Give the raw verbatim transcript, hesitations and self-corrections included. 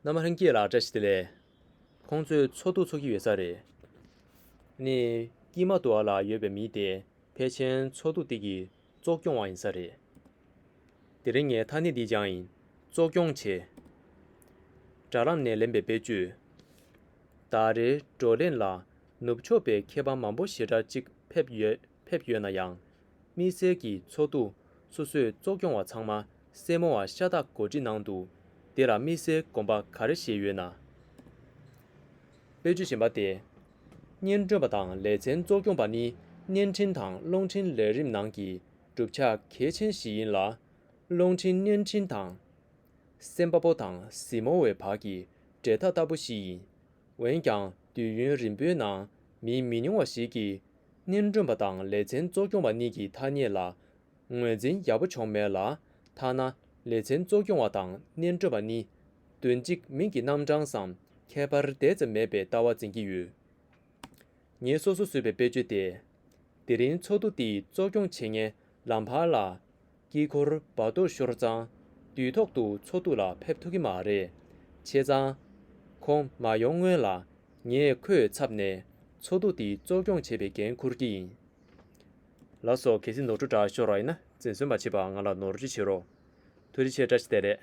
རྣམ་པ་ལྷན་རྒྱས་ལ་བཀྲ་ཤིས་བདེ་ལེགས། ཁོང་ཚོས་ཚོགས་འདུ་འཚོགས་ཀྱི་ཡོད་ས་རེད། ནི་དཀྱིལ་མ་དུ་བ་ལ་ཡོད་པའི་མི་དེ་ཕལ་ཆེར་ཚོགས་འདུ་དེ་གི་གཙོ་སྐྱོང་བ་ཡིན་ས་རེད། དེ་རིང་ངས་ཐ་སྙད་འདི་སྦྱངས་ཡིན། གཙོ་སྐྱོང་བྱེད། དྲ་ལམ་ནས་ལེན་པའི་དཔེ་བརྗོད། ད་རེས་བགྲོ་གླེང་ལ་ནུབ་ཕྱོགས་པའི་མཁས་པ་མང་པོ་ཞེ་དྲག་ཅིག་ཕེབས་ཡོད་ཕེབས་ཡོད་ན་ཡང་། དམིགས་བསལ་གྱི་ཚོགས་འདུ་སོ་སོའི་གཙོ་སྐྱོང་བ་ཚང་མ་སེར་མོ་བ་ཤ་སྟག་གོ་སྒྲིག་གནང་འདུག་དེ་ལ་དམིགས་བསལ་དགོངས་པ་ག་རེ་བཞེས་ཡོད་ན། དཔེ་བརྗོད་གཞན་པ་སྟེ། སྙན་སྒྲོན་པ་དང་ལེ་ཚན་གཙོ་སྐྱོང་པ་ནི་བརྙན་འཕྲིན་དང་རླུང་འཕྲིན་ལས་རིམ་ནང་གི་གྲུབ་ཆ་གལ་ཆེན་ཞིག་ཡིན་ལ། རླུང་འཕྲིན་བརྙན་འཕྲིན་དང་། སེམས་པ་པོ་དང་གཟིགས་མོ་བའི་བར་གྱི་འབྲེལ་ཐག་ལྟ་བུ་ཞིག་ཡིན། འོན་ཀྱང་དུས་ཡུན་རིང་པོའི་ནང་མི་མི་ཉུང་བ་ཞིག་གིས་སྙན་སྒྲོན་པ་དང་ལེ་ཚན་གཙོ་སྐྱོང་བ་གཉིས་ཀྱི་ཐ་སྙད་ལ་ངོས་འཛིན་ཡག་པོ་བྱུང་མེད་ལ། ཐ་ན་ལེ་ཚན་གཙོ་སྐྱོང་བ་དང་སྙན་སྒྲོན་པ་གཉིས་དོན་གཅིག་མིང་གི་རྣམ་གྲངས་སམ་ཁྱད་པར་དེ་ཙམ་མེད་པའི་ལྟ་བ་འཛིན་གྱི་ཡོད། ངས་སོ་སོ་བཟོས་པའི་དཔེ་བརྗོད་དེ། དེ་རིང་ཚོགས་འདུ་དེའི་གཙོ་སྐྱོང་བྱེད་མཁན་ལམ་བར་ལ། དཀྱིལ་འཁོར་བར་དོར་ཤོར་ཙང་དུས་ཐོག་ཏུ་ཚོགས་འདུ་ལ་ཕེབས་ཐུབ་ཀྱི་མ་རེད། བྱས་ཙང་། ཁོང་མ་ཡོང་སྔོན་ལ་ངས་ཁོའི་ཚབ་ནས་ཚོགས་འདུ་དེའི་གཙོ་སྐྱོང་བྱེད་པའི་འགན་འཁུར་གྱི་ཡིན། ལགས་སོ། གལ་སྲིད་ནོར་འཁྲུལ་འདྲ་ཤོར་བ་ཡིན་ན་འཛེམ་ཟོན་མ་བྱེད་པར་ང་ལ་ནོར་འཁྲུལ་བྱེད་རོགས། ཐུགས་རྗེ་ཆེ། བཀྲ་ཤིས་བདེ་ལེགས།